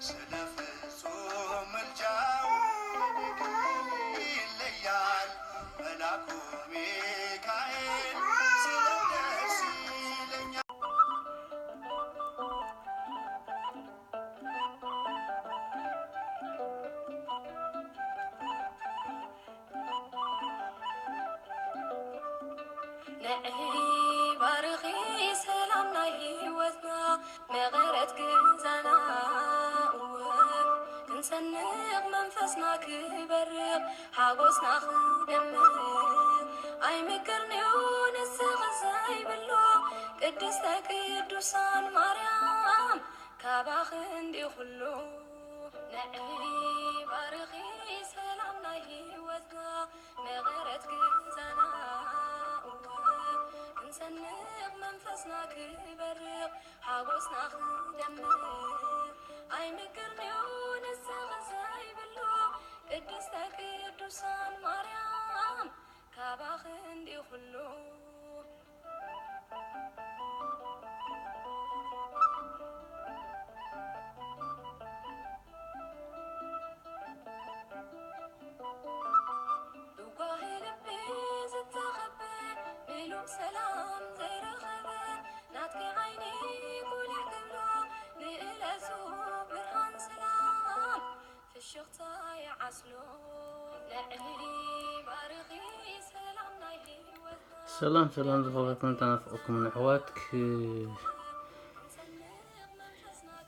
ስለ ፍጹም ምልጃው ይለያል መልአኩ ሚካኤል፣ ስለው ደስ ይለኛል። ንዒ ባርኺ ሰላም ናይ ህይወትና፣ መቐረት ግዛና እወ ክንሰንቕ መንፈስና ክበርቕ፣ ሓጎስና ክደምቕ ኣይምክርንዩ ንስኺ ዘይብሉ፣ ቅድስተ ቅዱሳን ማርያም ካባኺ እንዲ ኩሉ። ንዒ ባርኺ ሰላም ናይ ህይወትና፣ መቐረት ግዛና እወ ክንሰንቕ መንፈስና ክበርቕ፣ ሓጎስና ክደምቕ ኣይምክርንዩ ንስኺ ዘይብሉ፣ ቅድስተ ቅዱሳን ማርያም ካባኺ እንዲ ኩሉ። ብጓሂ ልቢ ዝተኸበ፣ ምሉእ ሰላም ዘይረኸበ፣ ናትኪ ዓይኒ ጉልሕ ክብሎ፣ ንእለቱ ብርሃን ሰላም ፍሽኽታ ይዓስሎ። ንዒ ባርኺ ሰላም ናይ ህይወትና። ሰላም ሰላም ዝኸበርኩም ተናፍቐኩም ኣሕዋት፣ ክ-፣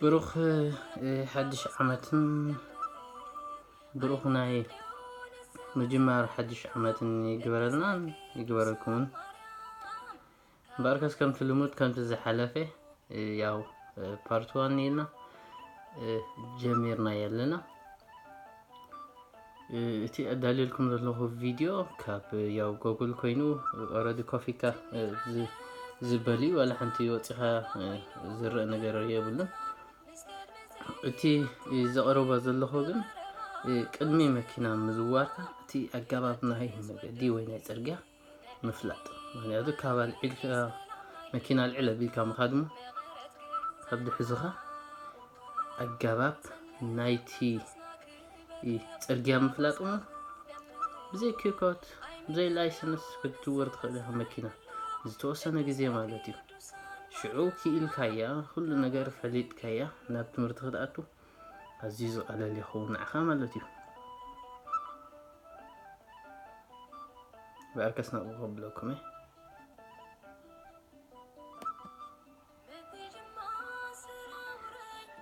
ብሩኽ፣ እ፣ ሓድሽ ዓመትን ብሩኽ ናይ ምጅማር ሓድሽ ዓመትን ይግበረልናን ይግበረልኩምን። እምበኣርከስ ከምቲ ልሙድ ከምቲ ዝሓለፈ፣ እ፣ ያው፣ እ፣ ፓርት ዋን ኢልና፣ እ፣ ጀሚርና ኣለና። እ፣ እቲ ኣዳልየልኩም ዘለኹ ቪድዮ ካብ፣ እ፣ ያው ጎግል ኮይኑ፣ እ፣ ኦረዲ ኮፊካ፣ እ፣ ዝ-፣ ዝበል እዩ። ዋላ ሓንቲ ወፂኻ፣ እ፣ ዝረአ ነገር የብሉን። እቲ፣ እ፣ ዘቕርቦ ዘለኹ ግን፣ እ፣ ቅድሚ መኪና ምዝዋርካ እቲ ኣገባብ ናይ መገዲ ወይ ናይ ፅርግያ ምፍላጥ። ምኽንያቱ ካብ ኣልዒልካ፣ መኪና ኣልዕል ኣቢልካ ምኻድ እሞ ካብ ድሕዝኻ ኣገባብ ናይቲ ጽርግያ ምፍላጥ እሞ ብዘይ ኪው ኮድ፣ ብዘይ ላይሰንስ ክትዝውር ትኽእል ኢኻ መኪና ዝተወሰነ ግዜ ማለት እዩ። ሽዑ ክኢልካያ፣ ኩሉ ነገር ፈሊጥካያ፣ ናብ ትምህርቲ ክትኣቱ ኣዝዩ ዝቐለል ይኸውን ንዓኻ ማለት እዩ። ብኣርከስ ናብኡ ከብለኩም እየ።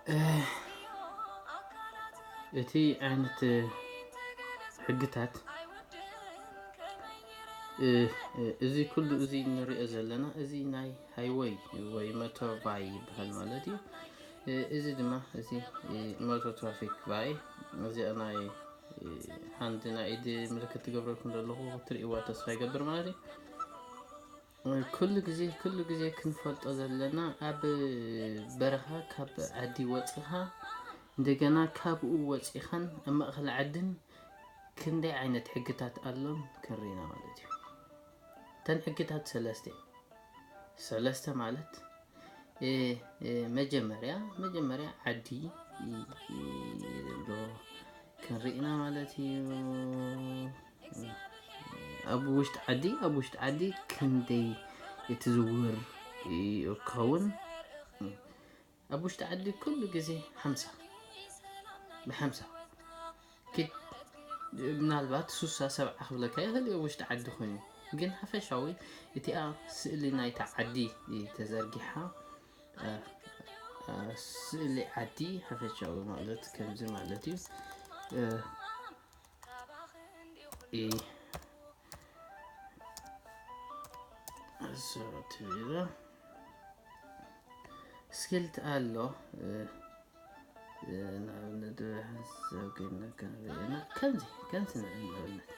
እ፣ እቲ ዓይነት፣ እ፣ ሕግታት፣ እ፣ እ፣ እዚ ኩሉ እዚ እንሪኦ ዘለና፣ እዚ ናይ ሃይወይ ወይ ሞቶር ቫይ ይበሃል ማለት እዩ። እ፣ እዚ ድማ፣ እዚ፣ እ፣ ሞቶር ትራፊክ ቫይ፣ እዚኣ ናይ፣ እ፣ ሃንድ ናይ ኢድ ምልክት ትገብረልኩም ዘለኹ ክትርእይዋ ተስፋ ይገብር ማለት እዩ። ኩሉ ግዜ፣ ኩሉ ግዜ ክንፈልጦ ዘለና፣ ኣብ በረኻ ካብ ዓዲ ወጺኻ፣ እንደገና ካብኡ ወጺኻን ኣብ ማእከል ዓድን ክንደይ ዓይነት ሕግታት ኣሎን ክንርኢና ማለት እዩ። እተን ሕግታት ሰለስተ እየን። ሰለስተ ማለት፣ እ፣ እ፣ መጀመርያ፣ መጀመርያ ዓዲ፣ እ፣ እ፣ ዶ ክንርኢና ማለት እዩ። ኣብ ውሽጢ ዓዲ፣ ኣብ ውሽጢ ዓዲ ክንደይ እትዝውር እዩ ክኸውን? ኣብ ውሽጢ ዓዲ ኩሉ ግዜ ሓምሳ፣ ብሓምሳ ኪድ፣ ምናልባት ሱሳ ሰብዓ ክብለካ ይኽእል እዩ ውሽጢ ዓዲ ኮይኑ፣ ግን ሓፈሻዊ እቲኣ ስእሊ ናይታ ዓዲ ተዘርጊሓ፣ እ፣ እ፣ ስእሊ ዓዲ ሓፈሻዊ ማለት ከምዚ ማለት እዩ። እ፣ ኢ፣ እሱ ትብሎ ስኪልት ኣሎ፣ እ፣ እ፣ ንኣብነት ሓሳብ ኮይና ክንርኢ ኢና። ከምዚ፣ ከምዚ ንርኢ ንኣብነት።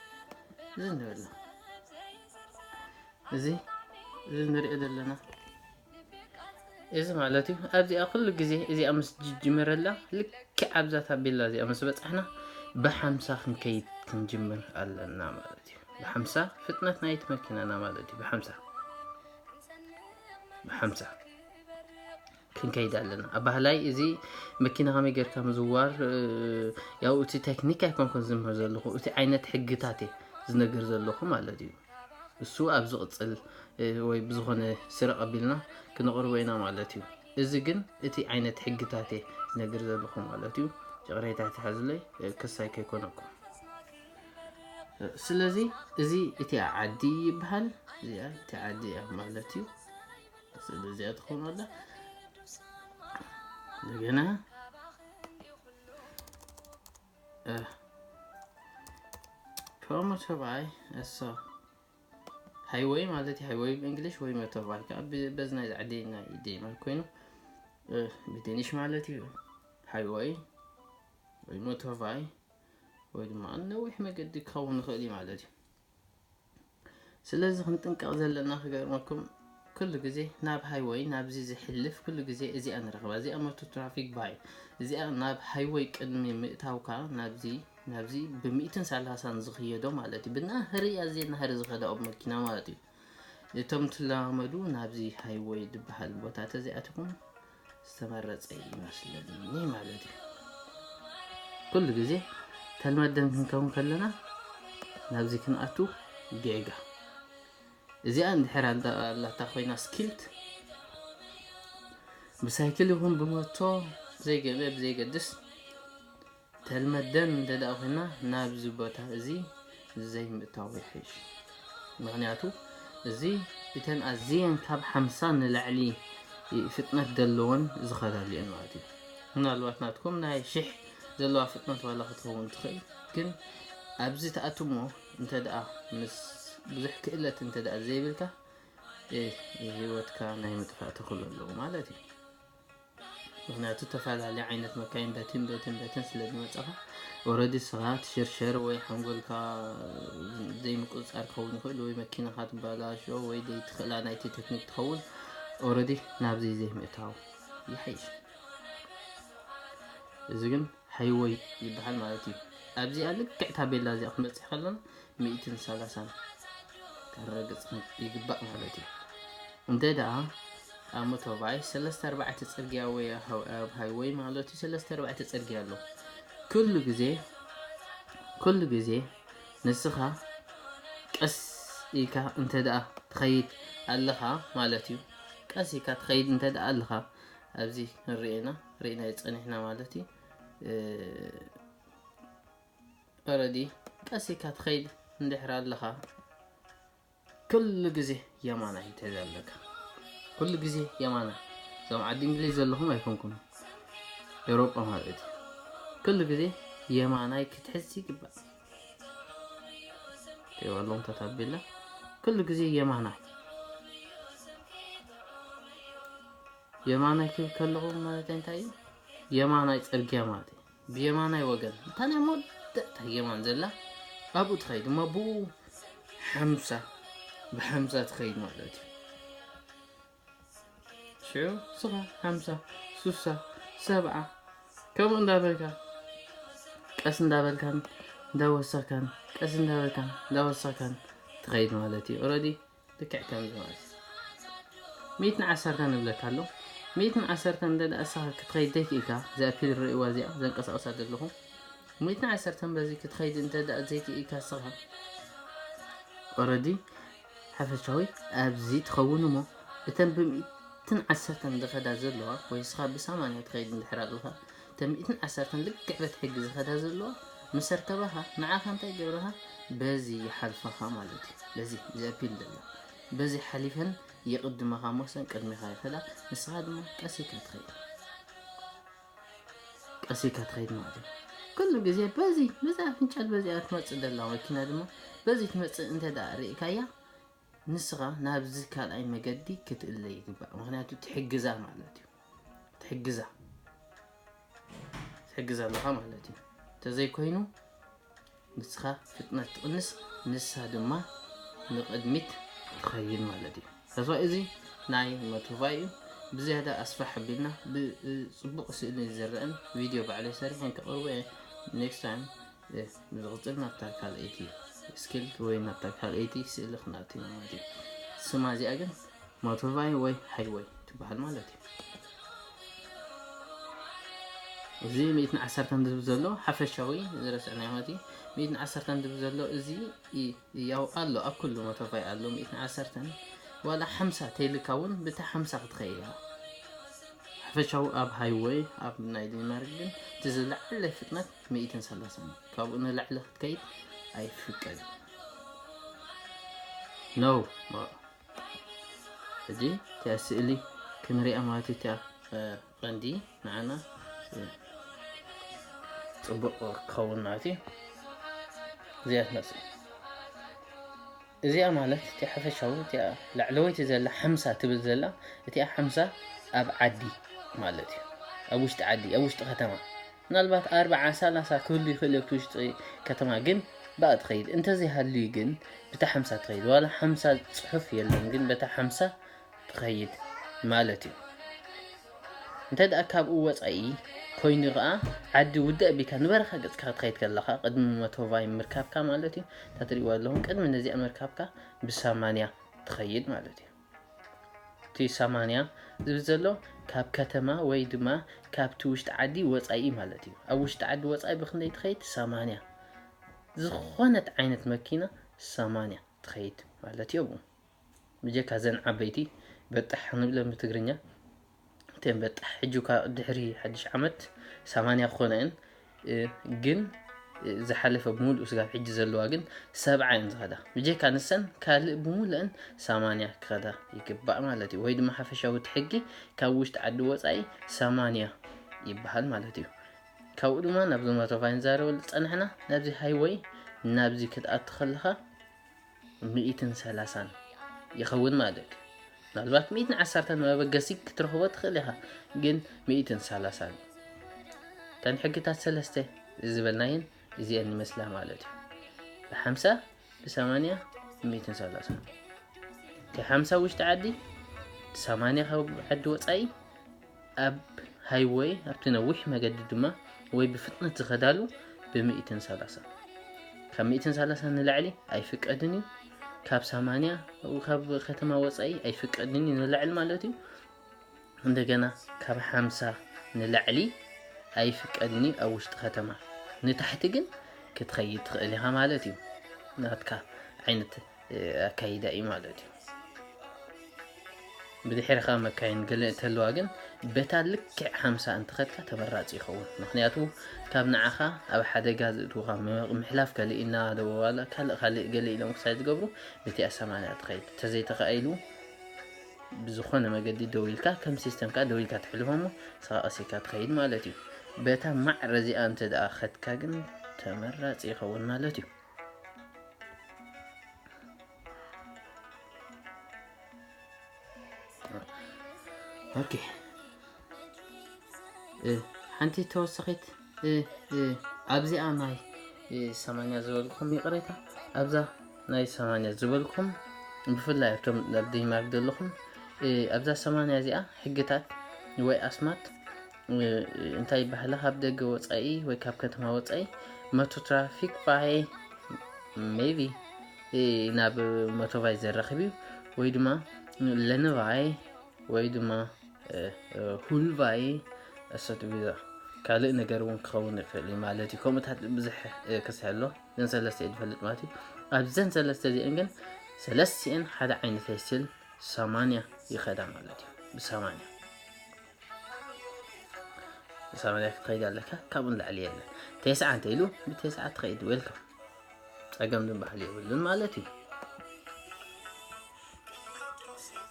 እዚ ንበሎ። እዚ፣ እዚ ንሪኦ ዘለና። እዚ ማለት እዩ፣ ኣብዚኣ ኩሉ ግዜ እዚኣ ምስ ጅጅመረላ፣ ልክዕ ኣብዛ ታቤላ እዚኣ ምስ በጻሕና፣ ብሓምሳ ክንከይድ ክንጅምር ኣለና ማለት እዩ። ብሓምሳ ፍጥነት ናይቲ መኪናና ማለት እዩ፣ ብሓምሳ። ብሓምሳ። ክንከይድ ኣለና። ኣባህላይ እዚ መኪና ከመይ ጌርካ ምዝዋር፣ ያው እቲ ቴክኒክ ኣይኮንኩን ዝምህር ዘለኹ፣ እቲ ዓይነት ሕግታት እየ ዝነግር ዘለኹ ማለት እዩ። እሱ ኣብ ዝቕጽል ወይ ብዝኾነ ስረቕ ኣቢልና ክነቕርቦ ኢና ማለት እዩ። እዚ ግን እቲ ዓይነት ሕግታት እየ ዝነግር ዘለኹ ማለት እዩ። ይቕሬታ ይትሓዝለይ፣ ክሳይ ከይኮነኩም። ስለዚ እዚ እቲ ዓዲ ይበሃል። እዚኣ እቲ ዓዲ እያ ማለት እዩ። ስለዚኣ ትኾን ኣላ። እንደገና እ፣ ፖሞ ሰብኣይ እሶ ሃይወይ ማለት እዩ። ሃይወይ ብእንግሊሽ ወይ ሞቶርባይክ ኣብ በዝናይ ዝዓደየና ይደይመል ኮይኑ፣ እ፣ ብደኒሽ ማለት እዩ። ሃይወይ ወይ ሞቶርባይ ወይ ድማ ነዊሕ መገዲ ክኸውን ይኽእል እዩ ማለት እዩ። ስለዚ ክንጥንቀቕ ዘለና ክገርመኩም፣ ኩሉ ግዜ ናብ ሃይወይ ናብዚ ዝሕልፍ ኩሉ ግዜ እዚኣ ንረኽባ። እዚኣ ሞቶ ትራፊክ ባይ፣ እዚኣ ናብ ሃይወይ ቅድሚ ምእታውካ ናብዚ ናብዚ ብሚእትን ሰላሳን ዝኽየዶ ማለት እዩ። ብናህሪ ኣዝየ ናህሪ ዝኸዳ ኣብ መኪና ማለት እዩ። እቶም ትለማመዱ ናብዚ ሃይወይ ዝበሃል ቦታ ተዘይኣትኩም ዝተመረጸ ይመስለኒ ማለት እዩ። ኩሉ ግዜ ተልመደን ክንከውን ከለና ናብዚ ክንኣቱ ጌጋ። እዚኣ እንድሕር ኣላ-፣ ኣላታ ኮይና ስኪልት ብሳይክል ይኹን ብሞቶ ዘይገበ ብዘይገድስ ተልመደን እንተ ደኣ ኮይና ናብዚ ቦታ እዚ ዘይምእታው ይሕሽ። ምኽንያቱ እዚ እተን ኣዝየን ካብ ሓምሳ ንላዕሊ ፍጥነት ዘለወን ዝኸዳሉ እየን ማለት እዩ። ምናልባት ናትኩም ናይ ሽሕ ዘለዋ ፍጥነት ዋላ ክትኸውን ትኽእል፣ ግን ኣብዚ ትኣትሞ እንተ ደኣ ምስ ብዙሕ ክእለት እንተ ደኣ ዘይብልካ፣ እ፣ ህይወትካ ናይ ምጥፋእ ተኽእሎ ኣለዎ ማለት እዩ። ምኽንያቱ ተፈላለየ ዓይነት መካይን በትን በትን በትን ስለ ዝመጻኻ፣ ኦረዲ ንስኻ ትሽርሸር ወይ ሓንጎልካ ዘይምቁጽጻር ክኸውን ይኽእል፣ ወይ መኪናኻ ትበላሾ፣ ወይ ዘይትኽእላ ናይቲ ቴክኒክ ትኸውን፣ ኦረዲ ናብዚ ዘይምእታው ይሓይሽ። እዚ ግን ሃይወይ ይበሃል ማለት እዩ። ኣብዚኣ ልክዕ ታቤላ እዚኣ ክንበጽሕ ከለና ሚእትን ሰላሳን ከረግጽ ይግባእ ማለት እዩ። እንተ ደኣ ኣብ ሞቶባይ ሰለስተ ኣርባዕተ ጽርግያ ወይ ኣብ ሃይወይ ማለት እዩ፣ ሰለስተ ኣርባዕተ ጽርግያ ኣሎ። ኩሉ ግዜ፣ ኩሉ ግዜ ንስኻ ቀስ ኢልካ እንተ ደኣ ትኸይድ ኣለኻ ማለት እዩ። ቀስ ኢልካ ትኸይድ እንተ ደኣ ኣለኻ፣ ኣብዚ ንርእየና፣ ርኢናዮ ጸኒሕና ማለት እዩ። እ፣ ኦረዲ ቀስ ኢልካ ትኸይድ እንድሕር ኣለኻ፣ ኩሉ ግዜ የማናይ እንተ ኣለካ፣ ኩሉ ግዜ የማናይ። እዞም ዓዲ እንግሊዝ ዘለኹም ኣይኮንኩም፣ ኤውሮጳ ማለት እዩ። ኩሉ ግዜ የማናይ ክትሕዝ ይግባእ። ትሪእዋ ኣለኹም እታ ታቤላ፣ ኩሉ ግዜ የማናይ። የማናይ ክብል ከለኹ ማለት እንታይ እዩ? የማናይ ጽርግያ ማለት እዩ። ብየማናይ ወገን፣ እታ ናይ መወዳእታ የማን ዘላ፣ ኣብኡ ትኸይድ እሞ ብኡ ሓምሳ፣ ብሓምሳ ትኸይድ ማለት እዩ። ሽዑ ንስኻ ሓምሳ፣ ሱሳ፣ ሰብዓ፣ ከምኡ እንዳበልካ፣ ቀስ እንዳበልካን እንዳወሰኽካን፣ ቀስ እንዳበልካን እንዳወሰኽካን ትኸይድ ማለት እዩ። ኦረዲ ልክዕ ከምዚ ማለት እዩ። ሚእትን ዓሰርተን ንብለካ ኣሎ። ሚእትን ዓሰርተን እንተ ደኣ ንስኻ ክትኸይድ ዘይክኢልካ፣ እዚኣ ፒል ርእይዋ እዚኣ ዘንቀሳቕሳ ዘለኹ። ሚእትን ዓሰርተን በዚ ክትኸይድ እንተ ደኣ ዘይክኢልካ ንስኻ፣ ኦረዲ ሓፈሻዊ ኣብዚ ትኸውን እሞ፣ እተን ብሚእትን ዓሰርተን ዝኸዳ ዘለዋ፣ ወይ ንስኻ ብሰማንያ ትኸይድ እንድሕር ኣለኻ፣ እተን ሚእትን ዓሰርተን ልክዕ በቲ ሕጊ ዝኸዳ ዘለዋ፣ ምስ ኣርከባኻ፣ ንዓኻ እንታይ ይገብረኻ? በዚ ይሓልፈኻ ማለት እዩ። በዚ፣ እዚኣ ፒል ዘላ። በዚ ሓሊፈን ይቕድመኻ እሞ፣ ሰን ቅድሜኻ ይኸዳ፣ ንስኻ ድማ ቀስ ኢልካ ትኸይድ። ቀስ ኢልካ ትኸይድ ማለት እዩ። ኩሉ ግዜ በዚ፣ በዚ ኣፍንጫል በዚኣ ትመጽእ ዘላ መኪና ድማ፣ በዚ ትመጽእ እንተ ደኣ ርኢካያ፣ ንስኻ ናብዚ ካልኣይ መገዲ ክትእለ ይግባእ። ምኽንያቱ ትሕግዛ ማለት እዩ። ትሕግዛ። ትሕግዛ ኣለኻ ማለት እዩ። እንተዘይኮይኑ፣ ንስኻ ፍጥነት ትቕንስ፣ ንሳ ድማ ንቕድሚት ትኸይድ ማለት እዩ። ተስፋ እዚ ናይ ሞቶባይ እዩ። ብዝያዳ ኣስፋሕ ኣቢልና፣ ብ-፣ ጽቡቕ ስእሊ ዝረአን ቪድዮ ባዕለይ ሰሪሐን ከቕርቦ እየ። ኔክስት ታይም፣ እ፣ ብዝቕጽል ናብታ ካልኣይቲ ስኪል ወይ ናብታ ካልኣይቲ ስእሊ ክንኣቱ ኢና ማለት እዩ። ስማ እዚኣ ግን ሞቶባይ ወይ ሃይወይ ትበሃል ማለት እዩ። እዚ ሚእትን ዓሰርተን ዝብል ዘሎ ሓፈሻዊ ዝረስዕናዮ ማለት እዩ። ሚእትን ዓሰርተን ዝብል ዘሎ እዚ እ-፣ ያው ኣሎ፣ ኣብ ኩሉ ሞቶባይ ኣሎ። ሚእትን ዓሰርተን ዋላ ሓምሳ ተይልካ እውን ብታ ሓምሳ ክትኸይድ እያ። ሓፈሻዊ ኣብ ሃይወይ ኣብ ናይ ዴንማርክ ግን እቲ ዝለዓለ ፍጥነት ሚእትን ሰላሳን እዩ። ካብኡ ንላዕሊ ክትከይድ ኣይፍቀድን። ኖ። ሕጂ እቲኣ ስእሊ ክንሪኣ ማለት እዩ። እቲኣ፣ እ፣ ቀንዲ ንዓና፣ እ፣ ጽቡቕ ክኸውን ማለት እዩ። እዚኣ ትመስል። እዚኣ ማለት እቲ ሓፈሻዊ፣ እቲኣ ላዕለወይቲ ዘላ ሓምሳ ትብል ዘላ፣ እቲኣ ሓምሳ ኣብ ዓዲ ማለት እዩ። ኣብ ውሽጢ ዓዲ፣ ኣብ ውሽጢ ከተማ። ምናልባት ኣርብዓ፣ ሰላሳ ክህሉ ይኽእል እዩ ኣብቲ ውሽጢ ከተማ፣ ግን ብኣ ትኸይድ። እንተዘይሃልዩ ግን ብታ ሓምሳ ትኸይድ። ዋላ ሓምሳ ጽሑፍ የለን፣ ግን በታ ሓምሳ ትኸይድ ማለት እዩ። እንተ ደኣ ካብኡ ወጻኢ ኮይኑ ኸኣ ዓዲ ውድእ ኣቢልካ ንበረኻ ገጽካ ክትኸይድ ከለኻ ቅድሚ ሞቶባይ ምርካብካ ማለት እዩ። እታ ትርእይዋ ኣለኹም ቅድሚ ነዚኣ ምርካብካ ብሰማንያ ትኸይድ ማለት እዩ። እቲ ሰማንያ ዝብል ዘሎ ካብ ከተማ ወይ ድማ ካብቲ ውሽጢ ዓዲ ወጻኢ ማለት እዩ። ኣብ ውሽጢ ዓዲ ወጻኢ ብኽንደይ ትኸይድ? ሰማንያ። ዝኾነት ዓይነት መኪና ሰማንያ ትኸይድ ማለት እዩ። ብጀካ ዘን ዓበይቲ በጣሕ ንብለን ብትግርኛ፣ እተን በጣሕ ሕጂ እኳ ድሕሪ ሓድሽ ዓመት ሰማንያ ክኾና እየን፣ እ፣ ግን፣ እ፣ ዝሓለፈ ብምሉኡ ስጋብ ሕጂ ዘለዋ ግን ሰብዓ እየን ዝኸዳ። ብጀካ ንሰን ካልእ ብምሉእን ሰማንያ ክኸዳ ይግባእ ማለት እዩ። ወይ ድማ ሓፈሻዊ እቲ ሕጊ ካብ ውሽጢ ዓዲ ወጻኢ ሰማንያ ይበሃል ማለት እዩ። ካብኡ ድማ ናብዚ ሞቶባይ ንዛረበሉ ዝጸናሕና ናብዚ ሃይወይ ናብዚ ክትኣቱ ከለኻ ሚእትን ሰላሳን ይኸውን ማለት እዩ። ምናልባት ሚእትን ዓሰርተን መበገሲ ክትረኽቦ ትኽእል ኢኻ፣ ግን ሚእትን ሰላሳን እዩ። እተን ሕግታት ሰለስተ ዝበልናየን እዚአን ይመስላ ማለት እዩ። ብሓምሳ፣ ብሰማንያ፣ ብሚእትን ሰላሳን። ካብ ሓምሳ ውሽጢ ዓዲ፣ ሰማንያ ካብ ዓዲ ወጻኢ፣ ኣብ ሃይወይ ኣብቲ ነዊሕ መገዲ ድማ ወይ ብፍጥነት ዝኸዳሉ ብሚእትን ሰላሳ። ካብ ሚእትን ሰላሳ ንላዕሊ ኣይፍቀድን እዩ። ካብ ሰማንያ ካብ ከተማ ወጻኢ ኣይፍቀድን እዩ ንላዕሊ ማለት እዩ። እንደገና ካብ ሓምሳ ንላዕሊ ኣይፍቀድን እዩ ኣብ ውሽጢ ከተማ። ንታሕቲ ግን ክትኸይድ ትኽእል ኢኻ ማለት እዩ። ናትካ ዓይነት ኣካይዳ እዩ ማለት እዩ። ብድሕርኻ መካይን ገለ እንተለዋ ግን በታ ልክዕ ሓምሳ እንተኸድካ ተመራጺ ይኸውን። ምኽንያቱ ካብ ንዓኻ ኣብ ሓደጋ ዘእትውኻ ም-፣ ምሕላፍ ካልእ ኢና ዶ ዋላ ካልእ ካልእ ገለ ኢሎም ክሳይ ዝገብሩ በቲኣ ሰማንያ ትኸይድ። ተዘይተኻኢሉ ብዝኾነ መገዲ ደው ኢልካ ከም ሲስተምካ ደው ኢልካ ትሕልፎ እሞ ስኻ ቀሲካ ትኸይድ ማለት እዩ። በታ ማዕረ እዚኣ እንተ ደኣ ኸድካ ግን ተመራጺ ይኸውን ማለት እዩ። ኦኬ። እ፣ ሓንቲ ተወሰኺት፣ እ፣ እ፣ ኣብዚኣ ናይ፣ እ፣ ሰማንያ ዝበልኩም ይቕሬታ፣ ኣብዛ ናይ ሰማንያ ዝበልኩም ብፍላይ ኣብቶም ኣብ ዴንማርክ ዘለኹም፣ እ፣ ኣብዛ ሰማንያ እዚኣ ሕግታት ወይ ኣስማት፣ እ፣ እንታይ ይበሃላ ካብ ደገ ወጻኢ ወይ ካብ ከተማ ወጻኢ መቶ ትራፊክ ቫይ ሜቢ፣ እ፣ ናብ መቶ ቫይ ዘራኽብ እዩ ወይ ድማ ለንቫይ ወይ ድማ፣ እ፣ እ፣ ሁልቫይ ኣሰት ቪዛ ካልእ ነገር እውን ክኸውን ይኽእል እዩ ማለት እዩ። ከምኡታት ብዙሕ፣ እ፣ ክስሕሎ እዘን ሰለስተ እየ ዝፈልጥ ማለት እዩ። ኣብዘን ሰለስተ እዚአን ግን ሰለስቲአን ሓደ ዓይነት ኣይስል ሰማንያ ይኸዳ ማለት እዩ። ብሰማንያ ብሰማንያ ክትኸይድ ኣለካ፣ ካብኡ ንላዕሊ የለን። ተስዓ እንተ ኢሉ ብተስዓ ትኸይድ፣ ዌልካም። ጸገም ዝበሃል የብሉን ማለት እዩ።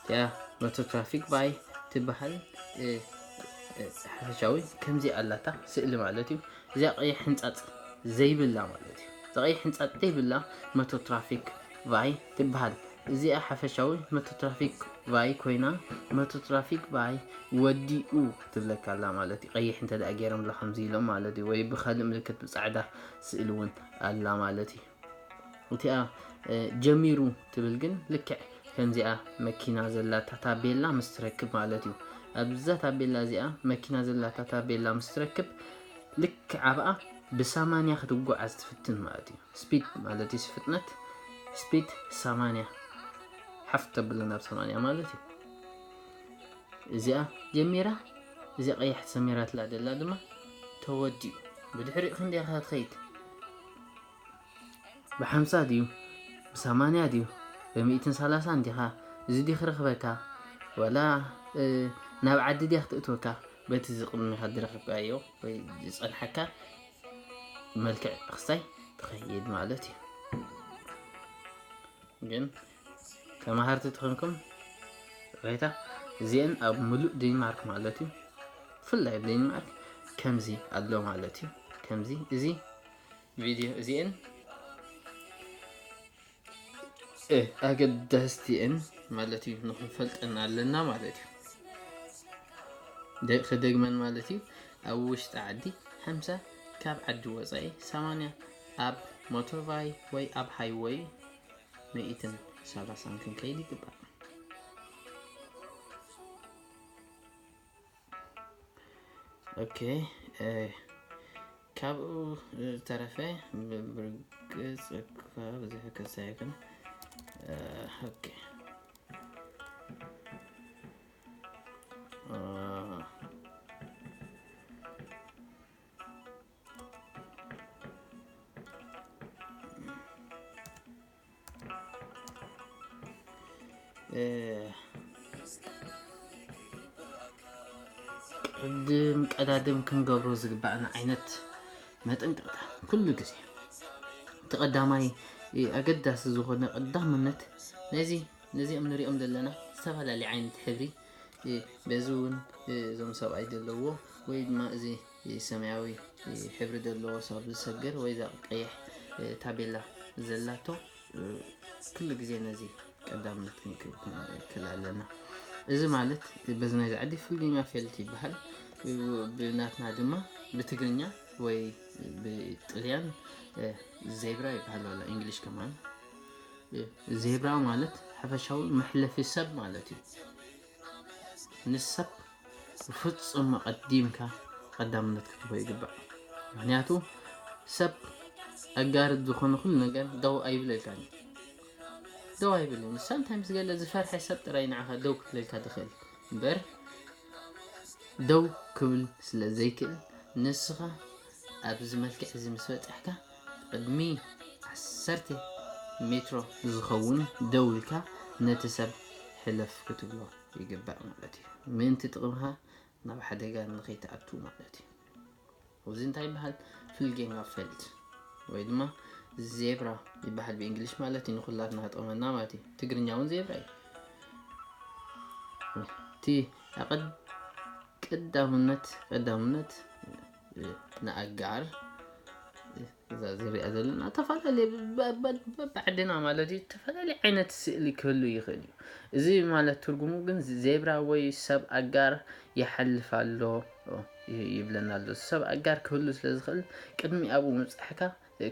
እቲኣ መቶ ትራፊክ ቫይ ትበሃል፣ እ፣ እ፣ ሓፈሻዊ ከምዚ ኣላታ ስእሊ ማለት እዩ። እዚኣ ቀይሕ ሕንጻጽ ዘይብላ ማለት እዩ። እዛ ቀይሕ ሕንጻጽ ዘይብላ መቶ ትራፊክ ቫይ ትበሃል። እዚኣ ሓፈሻዊ መቶ ትራፊክ ቫይ ኮይና፣ መቶ ትራፊክ ቫይ ወዲኡ ትብለካ ኣላ ማለት እዩ። ቀይሕ እንተ ደኣ ገይሮምላ ከምዚ ኢሎም ማለት እዩ፣ ወይ ብኻልእ ምልክት ብጻዕዳ ስእሊ እውን ኣላ ማለት እዩ። እቲኣ፣ እ፣ ጀሚሩ ትብል ግን ልክዕ ከምዚኣ መኪና ዘላታ ታቤላ ምስ ትረክብ ማለት እዩ። ኣብዛ ታቤላ እዚኣ መኪና ዘላታ ታቤላ ምስ ትረክብ ልክዕ ኣብኣ ብሰማንያ ክትጓዓዝ ትፍትን ማለት እዩ። ስፒድ ማለት እዩ፣ ፍጥነት ስፒድ ሰማንያ፣ ሓፍ ተብሎ ናብ ሰማንያ ማለት እዩ። እዚኣ ጀሚራ፣ እዚኣ ቀያሕ ሰሚራትላ ደላ ድማ እታ ተወዲኡ። ብድሕሪኡ ክንደይ ኢኻ ትኸይድ? ብሓምሳ ድዩ? ብሰማንያ ድዩ? ብሚእትን ሰላሳን ዲኻ? እዚ ድዩ ክረኽበካ? ዋላ፣ እ፣ ናብ ዓዲ ድያ ክትእትወካ? በቲ ዝቕድሚኻ ዝረኸብካዮ ወይ ዝጸንሓካ መልክዕ ክሳይ ትኸይድ ማለት እዩ። ግን ተማሃርቲ ትኾንኩም፣ ሬታ እዚአን ኣብ ሙሉእ ዴንማርክ ማለት እዩ። ብፍላይ ኣብ ዴንማርክ ከምዚ ኣሎ ማለት እዩ። ከምዚ እዚ ቪድዮ እዚአን፣ እ፣ ኣገደስቲ እየን ማለት እዩ፣ ንኽንፈልጠን ኣለና ማለት እዩ። ደ-፣ ክደግመን ማለት እዩ፣ ኣብ ውሽጢ ዓዲ ሓምሳ፣ ካብ ዓዲ ወፃኢ ሰማንያ፣ ኣብ ሞቶርባይ ወይ ኣብ ሃይወይ ሚእትን ሰላሳን ክንከይድ ይግባእ። ኦኬ፣ እ፣ ካብኡ ዝተረፈ ብ-፣ ብርግጽ እኳ ብዙሕ ክሳይክን፣ እ፣ ኦኬ። እ፣ እ፣ ቅድም ቀዳድም ክንገብሮ ዝግባእና ዓይነት መጠንቀቕታ ኩሉ ግዜ፣ እቲ ቀዳማይ፣ እ፣ ኣገዳሲ ዝኾነ ቀዳምነት ነዚ፣ ነዚኦም ንሪኦም ዘለና ዝተፈላለዩ ዓይነት ሕብሪ፣ እ፣ በዚ እውን፣ እ፣ እዞም ሰብኣይ ዘለዎ ወይ ድማ እዚ ሰማያዊ ሕብሪ ዘለዎ ሰብ ዝሰግር ወይ እዛ ቀይሕ ታቤላ ዘላቶ፣ ኩሉ ግዜ ነዚ ቀዳምነት ክንክእል ኣለና። እዚ ማለት በዚ ናይዚ ዓዲ ፍልጌንያ ፌልድ ይበሃል። ብናትና ድማ ብትግርኛ ወይ ብጥልያን ዜብራ ይበሃል ኣሎ፣ እንግሊሽ ከማን። ዜብራ ማለት ሓፈሻዊ መሕለፊ ሰብ ማለት እዩ። ንሰብ ብፍጹም ኣቐዲምካ ቀዳምነት ክትህቦ ይግባእ። ምኽንያቱ ሰብ ኣጋርድ ዝኾነ ኩሉ ነገር ደው ኣይብለልካን እዩ። ደው ኣይብልን። ሳምታይምስ ገለ ዝፈርሐ ሰብ ጥራይ ንዓኻ ደው ክብለልካ ትኽእል እምበር ደው ክብል ስለ ዘይክእል ንስኻ ኣብዚ መልክዕ እዚ ምስ በጻሕካ ቅድሚ ዓሰርተ ሜትሮ ዝኸውን ደው ኢልካ ነቲ ሰብ ሕለፍ ክትብሎ ይግባእ ማለት እዩ። ምእንቲ ጥቕምኻ ናብ ሓደጋ ንኸይትኣቱ ማለት እዩ። እዚ እንታይ ይበሃል? ፍልጌንጋ ፌልድ ወይ ድማ ዜብራ ይበሃል ብእንግሊሽ ማለት እዩ። ንኹላትና ክጠቕመና ማለት እዩ። ትግርኛ እውን ዜብራ እዩ። እቲ ኣቐድ-፣ ቀዳምነት፣ ቀዳምነት ንኣጋር እዛ ዝሪኣ ዘለና ተፈላለየ በ-፣ በ-፣ በ-፣ በብዓድና ማለት እዩ፣ ተፈላለየ ዓይነት ስእሊ ክህሉ ይኽእል እዩ። እዚ ማለት ትርጉሙ ግን ዜብራ ወይ ሰብ ኣጋር ይሓልፍ ኣሎ ይ-፣ ይብለና ኣሎ። ሰብ ኣጋር ክህሉ ስለ ዝኽእል ቅድሚ ኣብኡ ምብጻሕካ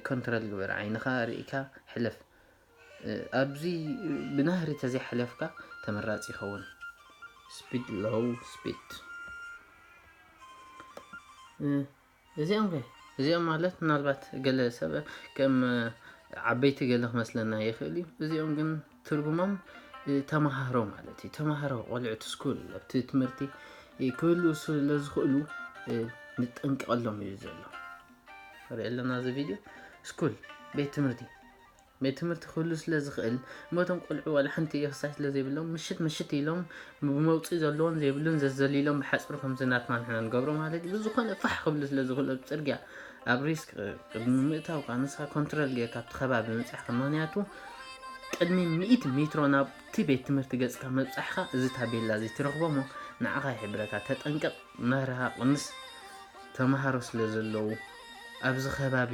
ኮንትሮል ግበር፣ ዓይንኻ ርኢካ ሕለፍ። ኣብዚ ብናህሪ ተዘይሓለፍካ ተመራጺ ይኸውን። ስፒድ፣ ሎው ስፒድ። እዚኦም ከ? እዚኦም ማለት ምናልባት ገለ ሰብ ከም ዓበይቲ ገለ ክመስለና ይኽእል እዩ። እዚኦም ግን ትርጉሞም ተመሃሮ ማለት እዩ። ተመሃሮ፣ ቆልዑት ስኩል ኣብቲ ትምህርቲ ክህልዉ ስለ ዝኽእሉ ንጠንቀቐሎም እዩ ዘሎ። ንርኢ ኣለና እዚ ቪድዮ። ስኩል፣ ቤት ትምህርቲ። ቤት ትምህርቲ ክህሉ ስለ ዝኽእል፣ እሞ እቶም ቆልዑ ዋላ ሓንቲ ኤክሰርሳይዝ ስለ ዘይብሎም፣ ምሽት ምሽት ኢሎም ብመውፅኢ ዘለዎን ዘይብሉን ዘዘሊሎም ብሓፂሩ ከምዚ ናትና ንሕና ንገብሮ ማለት እዩ። ብዝኾነ ፋሕ ክብሉ ስለ ዝኽእሉ ኣብ ፅርግያ ኣብ ሪስክ ቅድሚ ምእታውካ ንስኻ ኮንትሮል ጌርካ ኣብቲ ከባቢ ምብፃሕካ። ምኽንያቱ ቅድሚ ሚእቲ ሜትሮ ናብቲ ቤት ትምህርቲ ገፅካ ምብፃሕካ እዚ ታቤላ እዚ ትረኽቦ እሞ ንዓኻ ይሕብረካ። ተጠንቀቕ፣ ናህርኻ ቅንስ፣ ተምሃሮ ስለ ዘለዉ ኣብዚ ከባቢ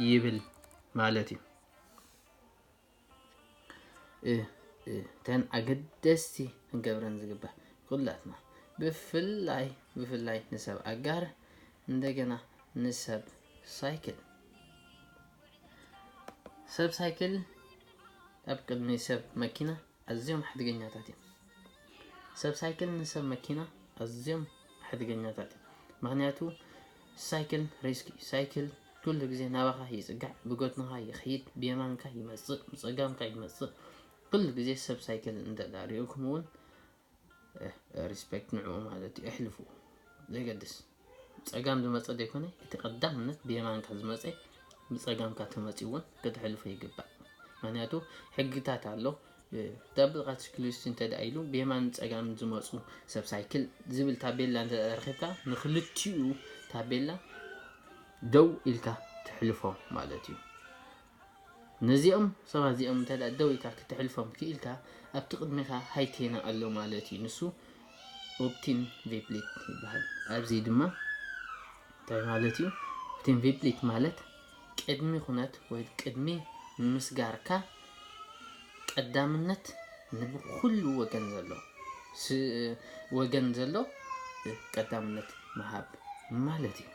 ይብል ማለት እዩ። እ፣ እ፣ እተን ኣገደስቲ ክንገብረን ዝግባእ ኩላትና፣ ብፍላይ፣ ብፍላይ ንሰብ ኣጋር፣ እንደገና ንሰብ ሳይክል። ሰብ ሳይክል ኣብ ቅድሚ ሰብ መኪና ኣዝዮም ሓደገኛታት እዮም። ሰብ ሳይክል ንሰብ መኪና ኣዝዮም ሓደገኛታት እዮም። ምኽንያቱ ሳይክል ሪስክ እዩ። ሳይክል ኩሉ ግዜ ናባኻ ይጽጋዕ፣ ብጎድንኻ ይኸይድ፣ ብየማንካ ይመጽእ፣ ብጸጋምካ ይመጽእ። ኩሉ ግዜ ሰብ ሳይክል እንተ ደኣ ሪእኩም እውን፣ እ፣ ሪስፔክት ንዕኡ ማለት እዩ፣ ኣሕልፉ፣ ዘይገድስ። ብጸጋም ዝመጸ ዘይኮነ፣ እቲ ቀዳምነት ብየማንካ ዝመጸ ብጸጋምካ ተመጺኡ እውን ክትሕልፎ ይግባእ። ምኽንያቱ ሕግታት ኣሎ። እ፣ ዳብል ቃት ክሉስ እንተ ደኣ ኢሉ ብየማን ጸጋም ዝመጹ ሰብ ሳይክል ዝብል ታቤላ እንተ ደኣ ረኺብካ፣ ንኽልቲኡ ታቤላ ደው ኢልካ ትሕልፎ ማለት እዩ። ነዚኦም ሰባት እዚኦም እንተ ደኣ ደው ኢልካ ክትሕልፎም ክኢልካ፣ ኣብቲ ቅድሚኻ ሃይቴና ኣሎ ማለት እዩ። ንሱ ኦፕቲን ቬፕሊት ይበሃል። ኣብዚ ድማ እንታይ ማለት እዩ? ኦፕቲን ቬፕሊት ማለት ቅድሚ ኩነት ወይ ቅድሚ ምስጋርካ ቀዳምነት ንብኩሉ ወገን ዘሎ ስ-፣ ወገን ዘሎ ቀዳምነት ምሃብ ማለት እዩ።